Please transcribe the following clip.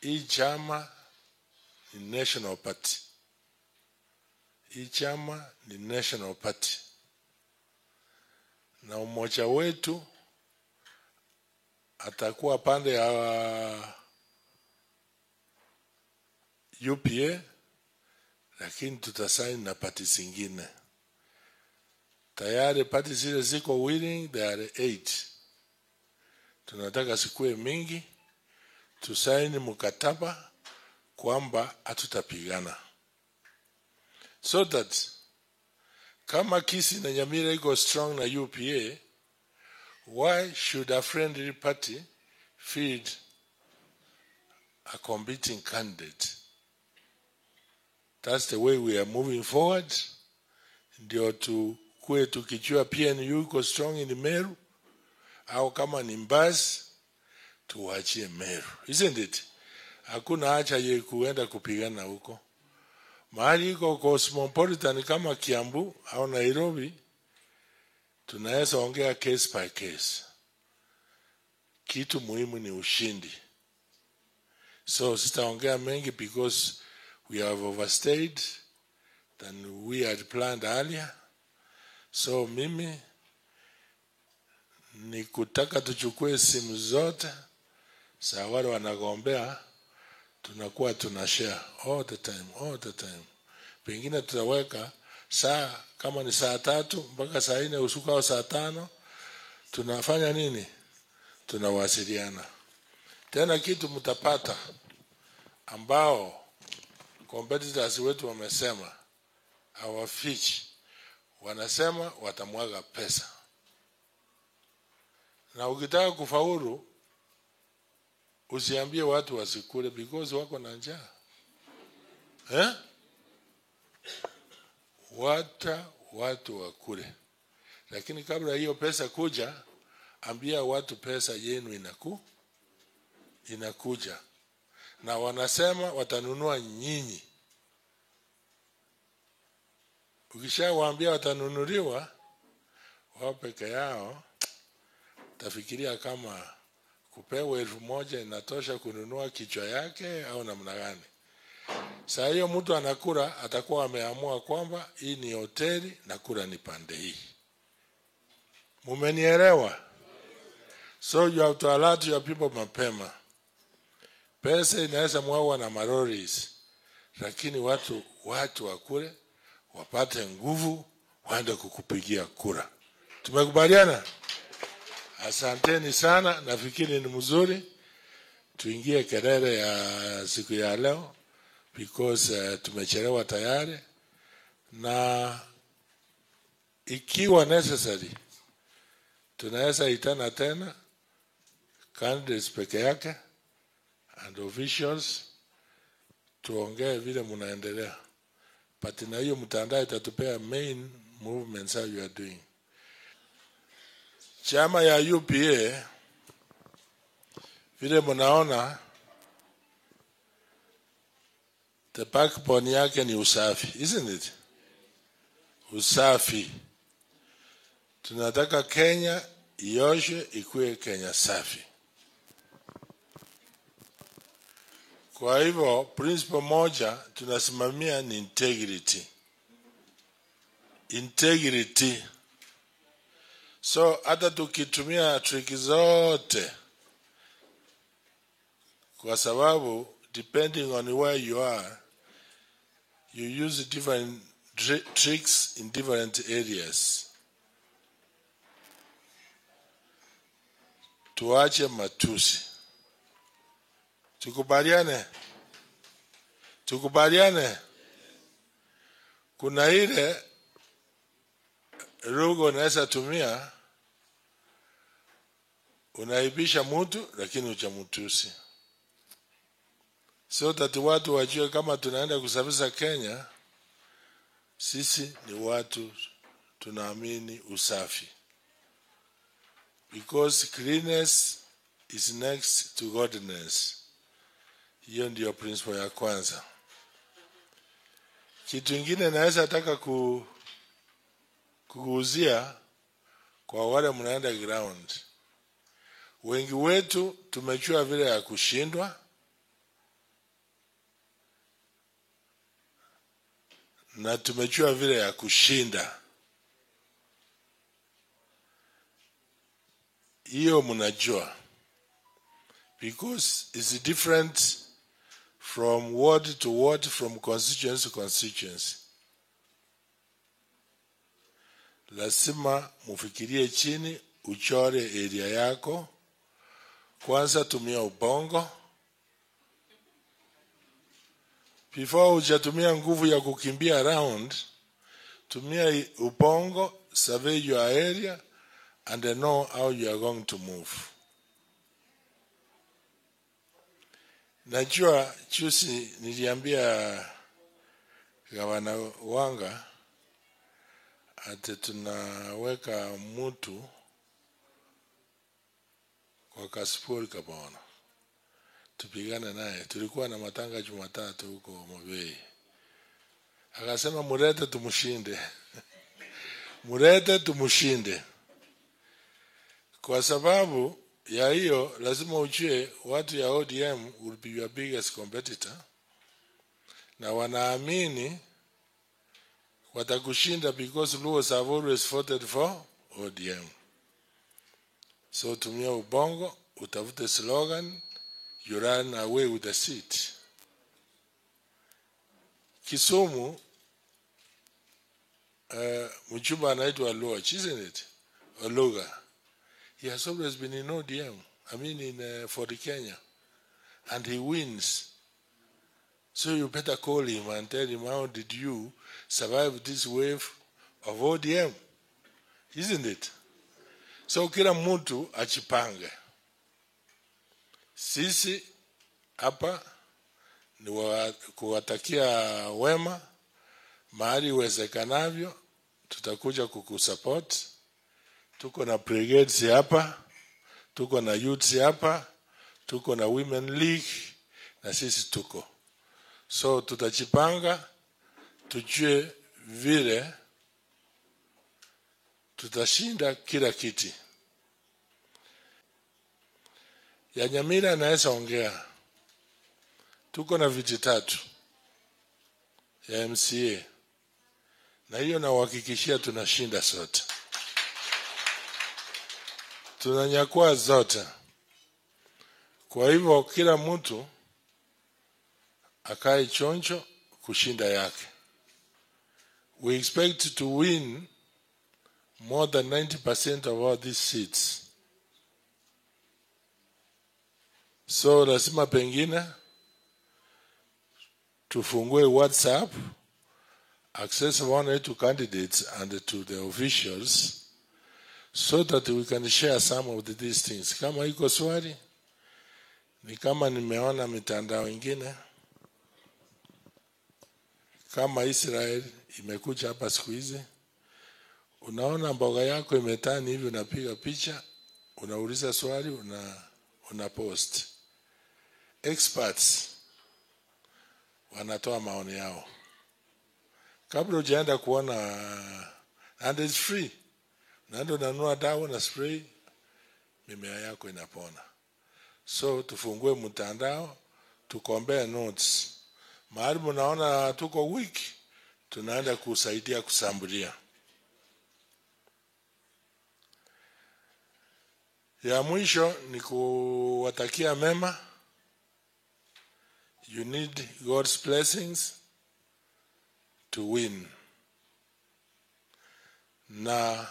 Hii chama ni national party. Hii chama ni national party. Na umoja wetu atakuwa pande ya UPA, lakini tutasaini na party zingine. Tayari party zile ziko willing, there are 8. Tunataka sikue mingi, tusaini mkataba kwamba hatutapigana. So that kama Kisii na Nyamira iko strong na UPA, why should a friendly party feed a competing candidate? That's the way we are moving forward. Ndio tukue tukijua PNU iko strong in Meru, au kama ni Mbasi, tuachie Meru. Isn't it? Hakuna haja ya kuenda kupigana huko. Mahali iko cosmopolitan kama Kiambu au Nairobi, tunaweza ongea case by case. Kitu muhimu ni ushindi. So sitaongea mengi because we have overstayed than we had planned earlier. So mimi ni kutaka tuchukue simu zote za wale wanagombea, tunakuwa tunashare all the time, all the time. Pengine tutaweka saa kama ni saa 3 mpaka saa 4 usiku au saa 5, tunafanya nini? Tunawasiliana. Tena kitu mtapata ambao competitors wetu wamesema hawafichi, wanasema watamwaga pesa. Na ukitaka kufaulu usiambie watu wasikule because wako na njaa. Eh? Watu wakule. Lakini kabla hiyo pesa kuja, ambia watu pesa yenu inakuja. Na wanasema watanunua nyinyi. Ukishawaambia watanunuliwa, wao peke yao tafikiria kama kupewa 1000 inatosha kununua kichwa yake au namna gani. Saa hiyo mtu anakula atakuwa ameamua kwamba hii ni hoteli na kula ni pande hii. Mumenielewa? So you have to alert your people mapema. Pesa inaweza mwawa na maroris, lakini watu wakule wapate nguvu waende kukupigia kura. Tumekubaliana? Asanteni sana, nafikiri ni mzuri tuingie kelele ya siku ya leo because tumechelewa tayari, na ikiwa necessary tunaweza itana tena candidates peke yake and officials tuongee vile mnaendelea. But na hiyo mtandao itatupea main movements how you are doing. Chama ya UPA vile mnaona the backbone yake ni usafi, isn't it? Usafi. Tunataka Kenya ioshwe ikuwe Kenya safi. Kwa hivyo principle moja tunasimamia ni integrity. Integrity. So hata tukitumia triki zote, kwa sababu depending on where you are, you use different tricks in different areas. Tuache matusi. Tukubaliane. Tukubaliane. Kuna ile lugha unaweza tumia, unaibisha mtu lakini hujamtusi. So that watu wajue kama tunaenda kusafisha Kenya, sisi ni watu tunaamini usafi. Because cleanness is next to godliness. Hiyo ndio principle ya kwanza. Kitu kingine naweza taka kukuuzia kwa wale mnaenda ground. Wengi wetu tumejua vile ya kushindwa. na tumejua vile ya kushinda. Hiyo mnajua, because it's different from ward to ward, from constituency to constituency. Lazima mufikirie chini, uchore area yako. Kwanza tumia ubongo. Before hujatumia nguvu ya kukimbia round, tumia ubongo, survey your area and know how you are going to move. Najua juzi niliambia gavana Wanga ati tunaweka mtu kwa Kasipul Kabona tupigane naye. Tulikuwa na matanga Jumatatu huko Mobei. Akasema murete tumushinde. Murete tumushinde. Kwa sababu ya hiyo lazima ujue watu ya ODM will be your biggest competitor, na wanaamini watakushinda because Luos have always voted for ODM. So tumia ubongo, utafute slogan, you run away with the seat. Kisumu, mchumba anaitwa Luoch, isn't it? Oluga. He has always been in ODM, I mean in for Kenya, and he wins. So you better call him and tell him, how did you survive this wave of ODM, isn't it? So kila mtu achipange. Sisi hapa ni kuwatakia wema, mahali iwezekanavyo tutakuja kukusupport. Tuko na brigades hapa, tuko na youths hapa, tuko na women league, na sisi tuko. So tutachipanga, tujue vile tutashinda kila kiti. Ya Nyamira naweza ongea. Tuko na viti 3 ya MCA. Na hiyo nawahakikishia tunashinda sote. Tunanyakua zote. Kwa hivyo kila mtu akae choncho kushinda yake. We expect to win more than 90% of all these seats. So lazima pengine tufungue WhatsApp, access one to candidates and to the officials, so that we can share some of these things. Kama iko swali, ni kama nimeona mitandao ingine, kama Israel imekuja hapa siku hizi, unaona mboga yako imetani hivi, unapiga picha, unauliza swali, una post. Experts wanatoa maoni yao. Kabla hujaenda kuona, and it's free. Unaenda unanunua dawa na spray, mimea yako inapona. So tufungue mtandao, tukombee notes. Mahali mnaona tuko weak, tunaenda kusaidia kusambulia. Ya mwisho ni kuwatakia mema. You need God's blessings to win. Na